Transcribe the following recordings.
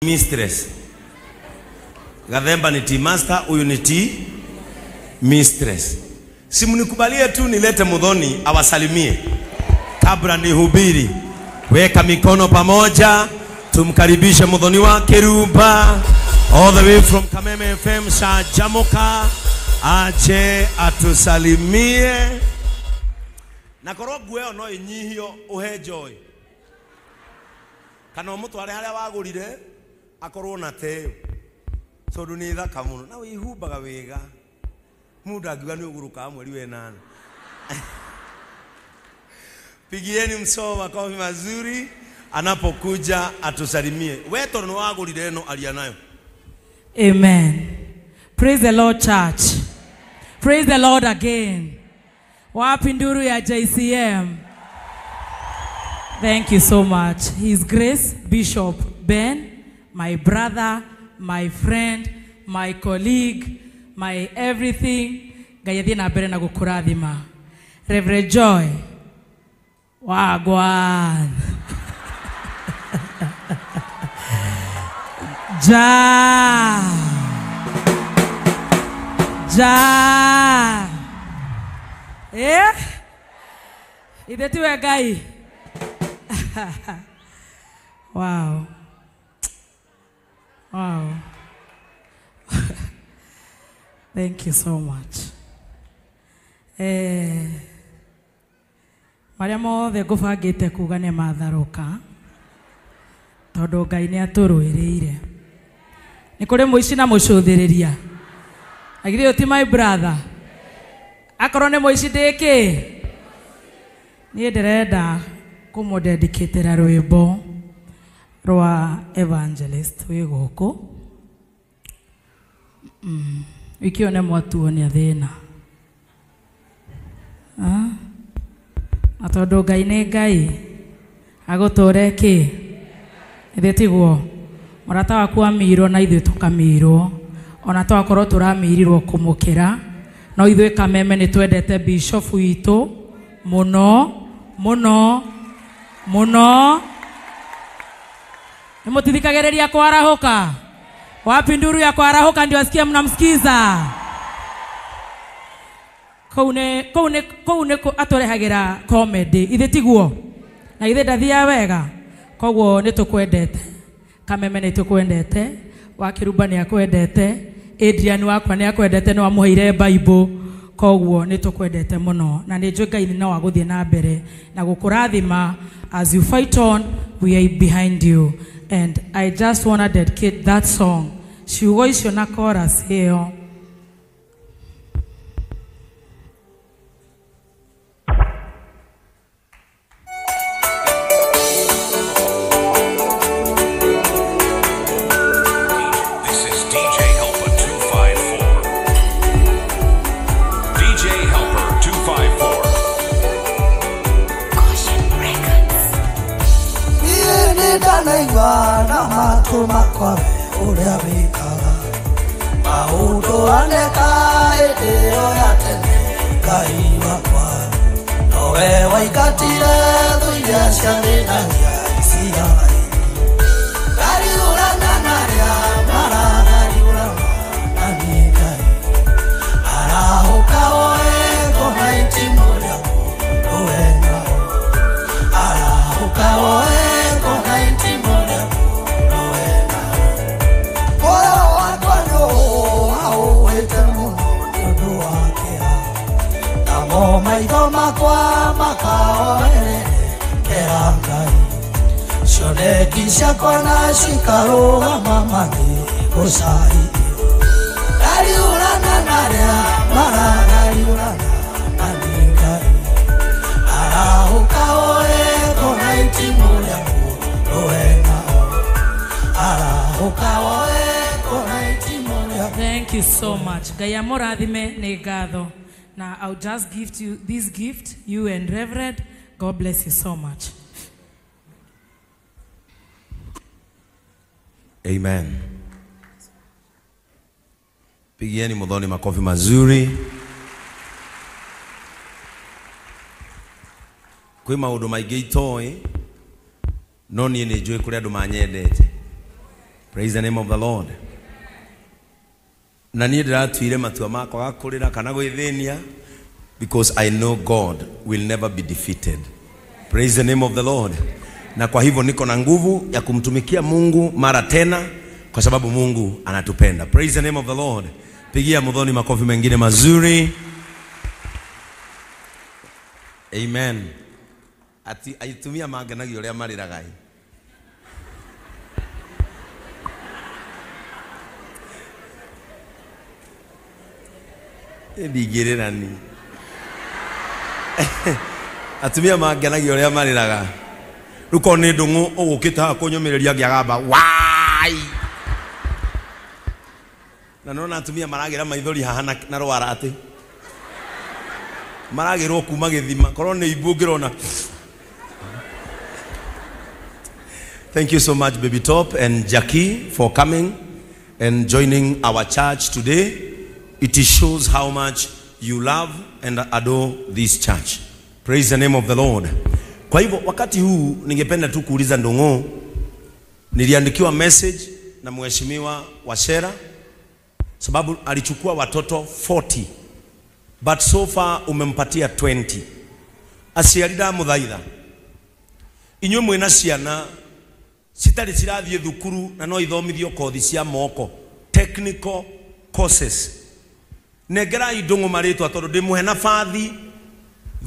Mistress. Gathemba ni tea master, huyu ni tea mistress. Simnikubalie tu nilete Muthoni awasalimie kabla nihubiri. Weka mikono pamoja, tumkaribishe Muthoni wa Kirumba all the way from Kameme FM Shajamoka, aje atusalimie. Na korwo nguo ĩyo no ĩnyihio ũhe Joy, kana ũmũtware harĩa wagũrire akorwo na teo, tondu nĩ thaka mũno na wĩhumbaga wega. Mũndũ angiuga nĩ ũgũrũkaga mweri wa ĩnana. Pigieni msoo makofi mazuri anapokuja atusalimie. We tondu nĩ wagũrire ĩno, aria nayo. Amen. Praise the Lord, church. Praise the Lord again. Wapi nduru ya JCM? Thank you so much. His Grace Bishop Ben, my brother, my friend, my colleague, my everything. Ngai athiĩ na mbere na gũkũrathima. Reverend Joy wagwan. Ja. Ja. Eh? Ithe tiwe Ngai. Wow. Wow. Thank you so much. Marĩa mothe ngũbangĩte kuga nĩ matharũka, tondũ Ngai nĩ atũrũĩrĩire. Nĩ kũrĩ mũici na mũcũthĩrĩria. Na githĩ ũyũ ti my brother? Akorwo nĩ mũici ndĩkĩ? Niĩ ndĩrenda kũmũdedicatĩra rwĩmbo rwa evangelist wĩ gũkũ. Wiki ĩyo nĩ mwatuonia thĩna. Na tondũ Ngai nĩ Ngai, agũtũre kĩ? Ithe tiguo? Mũrata waku amirwo na ithuĩ tũkamirwo. Ona twakorwo tũramirirwo kũmũkĩra, no ithuĩ Kameme nĩ twendete bishop witũ mũno mũno mũno. Nĩ mũtithikagĩrĩria kwarahũka? Wapi nduru ya kwarahũka ndio asikie mnamsikiza? Kũu nĩ atũrehagĩra comedy, ithe tiguo? Na ithe ndathiaga wega. Koguo nĩ tũkwendete. Kameme nĩ tũkwendete, wa Kirumba nĩ akwendete, Adrian wakwa nĩ akwendete, nĩ wamũheire Bible. Koguo nĩ tũkwendete mũno, na nĩ njũĩ Ngai no agũthiĩ na mbere na gũkũrathima. As you fight on, we are behind you. And I just want to dedicate that song, ciugo icio na chorus ĩyo. This is DJ Helper 254. DJ Helper 254. Caution Records. Niĩ nĩndanaigua na matũ makwa we ũrĩa wĩkaga maũndũ aneka hĩndĩ ĩyo ya tene. Ngai wakwa nowe waingatire thũ iria ciathĩnagia Isiraeli. Ngariũrana na arĩa maragariũrana na niĩ Ngai, arahũka woe ngoma itimũ rĩaku rũe nao. Arahũka woe ngoma itimũ rĩaku rũe nao. Muoyo wakwa nĩũhũahũĩte mũno nĩ ũndũ wa kĩeha, namo maitho makwa makahoerekera Ngai. Cioneki ciakwa na cikarũgama magĩgũcaithia. Ngariũrana na arĩa maragariũrana na niĩ Ngai, arahũka woe ngona itimũ rĩaku rũe nao. Arahũka woe ngona itimũ rĩaku. Thank you so much. Ngai amũrathime, nĩ ngatho. Now I'll just give you this gift, you and Reverend. God bless you so much. Amen. Pigieni Muthoni makofi mazuri. Kwĩ maũndũ maingĩ itoĩ, no niĩ nĩ njũĩ kũrĩ andũ manyendete. Praise the name of the Lord. Na niĩ ndĩratuire matua makwa ga kũrĩra kana gwĩthĩnia, because I know God will never be defeated. Praise the name of the Lord. Na kwa hivyo niko na nguvu ya kumtumikia Mungu mara tena, kwa sababu Mungu anatupenda. Praise the name of the Lord. Pigia Muthoni makofi mengine mazuri. Amen. Ati aitumia mangenagio ũrĩa marĩraga. Ndingĩrĩra ni. Atumia mangenagio ũrĩa marĩraga. Rĩu korwo nĩ ndũng'ũ ũgũkĩte haha kũnyũmĩrĩria ngĩagamba wai. Na nona atumia maragĩra maithori haha na rwara atĩ maragĩrwo kuma gĩthima, korwo nĩ imbu ngĩrona. Thank you so much, Baby Top and Jackie, for coming and joining our church today. It shows how much you love and adore this church. Praise the name of the Lord. Kwa hivyo wakati huu ningependa tu kuuliza Ndung'u. Niliandikiwa message na Mheshimiwa Wachera sababu alichukua watoto 40, but so far umempatia 20. Aciari ndamuthaitha, inyuĩ mwĩna ciana citarĩ cirathiĩ thukuru na no ithomithio kothi cia moko, technical courses, nengerai Ndung'u marĩtwa tondũ ndĩmũhe nabathi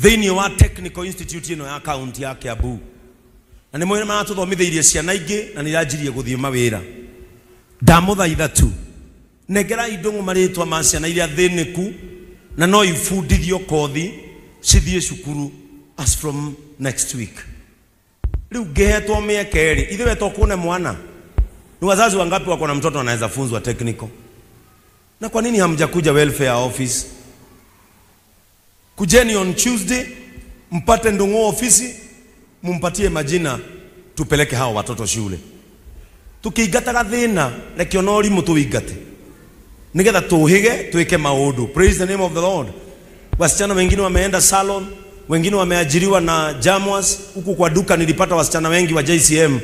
thĩinĩ wa Technical Institute ĩno ya county ya Kiambu, na nĩ maratũthomithĩirie ciana ingĩ na nĩ iranjirie gũthiĩ mawĩra. Ndamũthaitha tu, nengerai Ndung'u marĩtwa ma ciana iria thĩnĩku na no ibundithio kothi cithiĩ cukuru as from next week. Rĩu ngĩhetwo mĩeke ĩrĩ, ithuĩ tũkuone mwana. Ni wazazi wangapi wako na mtoto anaweza funzwa technical? Na kwa nini hamjakuja welfare office? Kujeni on Tuesday, mpate Ndung'u ofisi, mumpatie majina, tupeleke hao watoto shule. Tukiingataga thĩna, reke ona ũrimũ tũingate, nĩgetha tũhĩge twĩke maũndũ. Praise the name of the Lord. Wasichana wengine wameenda salon, wengine wameajiriwa na Jamwas. Huku kwa duka nilipata wasichana wengi wa JCM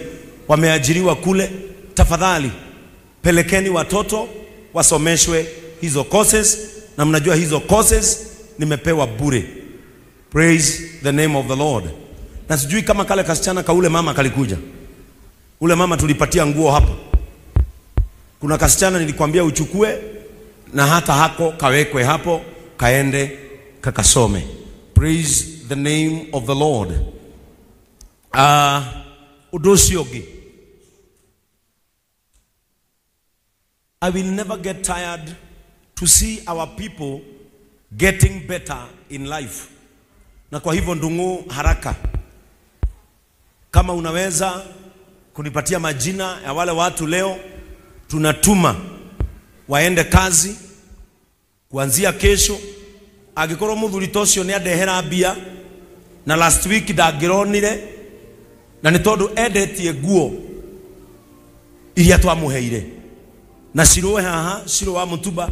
wameajiriwa kule. Tafadhali pelekeni watoto wasomeshwe hizo courses, na mnajua hizo courses nimepewa bure. Praise the name of the Lord. Na sijui kama kale kasichana ka ule mama kalikuja. Ule mama tulipatia nguo hapa. Kuna kasichana nilikwambia uchukue na hata hako kawekwe hapo kaende kakasome. Praise the name of the Lord. Ũndũ ũcio ũngĩ, I will never get tired to see our people getting better in life. Na kwa hivyo Ndung'u, haraka, kama unaweza kunipatia majina ya wale watu leo tunatuma waende kazi kuanzia kesho. Angĩkorwo mũthuri ta ũcio nĩ andehera mbia na last week ndangĩronire, na nĩ tondũ endetie nguo iria twamũheire na cirũe haha, cirũ wa mũtumba,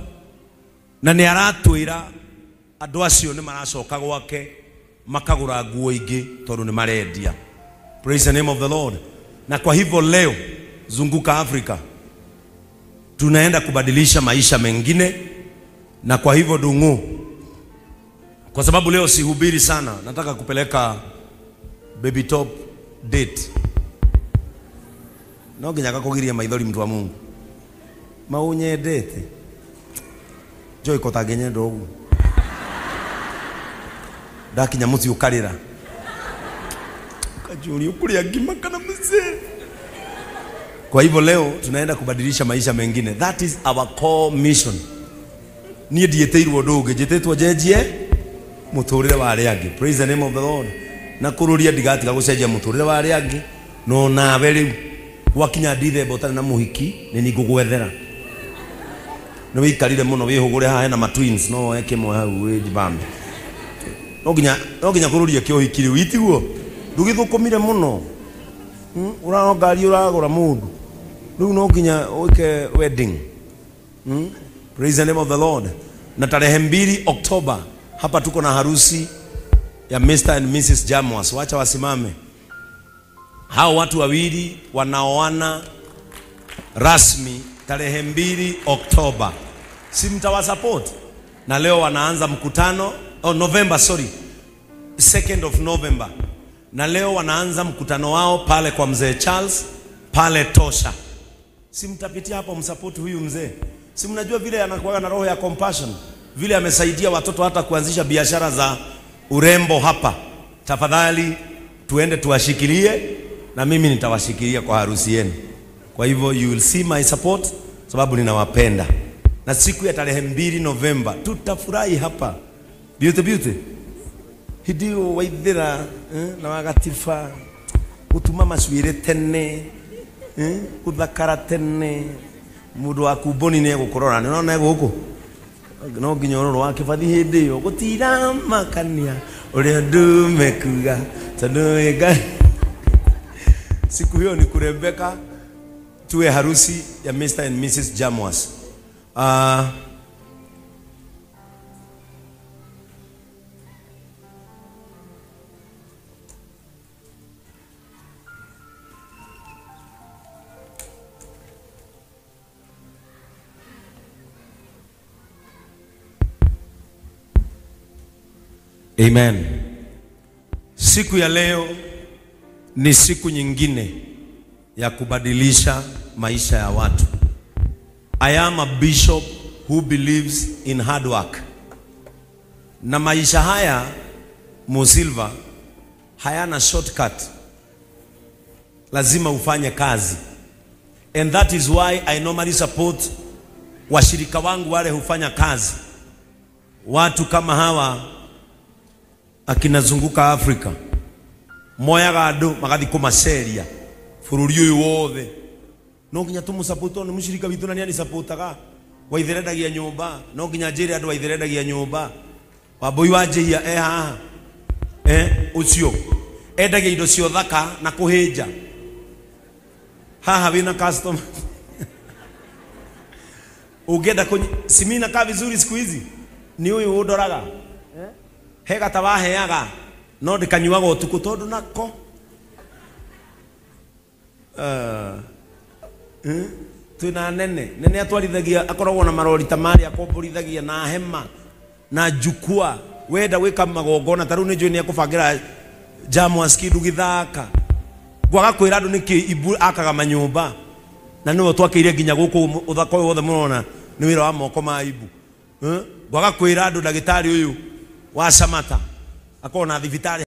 na nĩ aratwĩra andũ acio nĩ maracoka gwake makagũra nguo ingĩ tondũ nĩ marendia. Praise the name of the Lord. Na kwa hivyo leo Zunguka Africa tunaenda kubadilisha maisha mengine. Na kwa hivyo Ndung'u, kwa sababu leo sihubiri sana, nataka kupeleka Baby Top date. No nginya gakũgiria maithori mtu wa Mungu. Maunyendete. Joy ko tangĩnyenda ũguo. Ndakinya mũciĩ ũkarĩra. Ũkanjũria ũkũrĩa ngima kana mũcere. Kwa hivyo leo tunaenda kubadilisha maisha mengine. That is our core mission. Niĩ ndiĩtĩirwo ũndũ ũngĩ, njĩtĩtwo njenjie mũtũrĩre wa arĩa angĩ. Praise the name of the Lord. Na kũrũria ndigatiga gũcenjia mũtũrĩre wa arĩa angĩ. No nawe rĩu gwakinya ndithemba ũtarĩ na mũhiki, nĩ niĩ ngũgwethera. Nĩ wĩikarire mũno wĩhũgũre haha hena ma twins, no woe kĩmwe hau wĩjibambe. No nginya kũrũria kĩũhiki rĩu, itiguo? Ndũgĩthũkũmire mũno. Ũrano ngari ũragũra mũndũ. Rĩu no nginya ũike wedding. Praise the name of the Lord. Na tarehe 2 Oktoba hapa tuko na harusi ya Mr. and Mrs. Jamwas. Wacha wasimame. Hao watu wawili wanaoana rasmi tarehe 2 Oktoba. Si mtawasupport? Na leo wanaanza mkutano, November, sorry. 2nd of November. Na leo wanaanza mkutano wao pale kwa mzee Charles pale Tosha. Si mtapitia hapo msupport huyu mzee? Si mnajua vile anakuwa na roho ya compassion, vile amesaidia watoto hata kuanzisha biashara za urembo hapa. Tafadhali tuende tuwashikilie, na mimi nitawashikilia kwa harusi yenu. Kwa hivyo you will see my support, sababu ninawapenda. Na siku ya tarehe 2 Novemba tutafurahi hapa. Beauty beauty. Hidio waithira na wagatifa gutuma macuire tene, guthakara tene, mundu wa kumboni ni egukurora ni urona eguku no nginya uroro wa kibathi hindi iyo gutira makania uria ndume kuga tondu wi. Siku hiyo ni kurembeka, tuwe harusi ya Mr. and Mrs. Jamwas. Amen. Siku ya leo ni siku nyingine ya kubadilisha maisha ya watu. I am a bishop who believes in hard work. Na maisha haya Musilva hayana shortcut. Lazima ufanye kazi. And that is why I normally support washirika wangu wale hufanya kazi. Watu kama hawa akinazunguka Afrika moyaga andu magathi kumaceria bururi uyu wothe. No nginya tumusupport ni mushirika witu na ni supportaga waitherendagia nyumba, no nginya njire andu waitherendagia nyumba. Wambui wa njihia haha ucio endagia indo cio thaka na kuhinja haha wina customer. Ungienda simina ka vizuri siku hizi ni uyu undoraga hega tawaheaga no ndikanyuaga utuku tondu nako twina nene nene atwarithagia akoragwo na marori ta maria akomborithagia na hema na jukwa wenda gwika magongona ta riu ni njui ni akubangira Jamwas kindu githaka ngwaga kwira andu niki ibu akaga manyumba na niwe twakiire nginya guku uthaka uyu wothe murona ni wira wa moko ma ibu. Ngwaga kwira andu ndagitari uyu wa Samata akorwo na thibitari.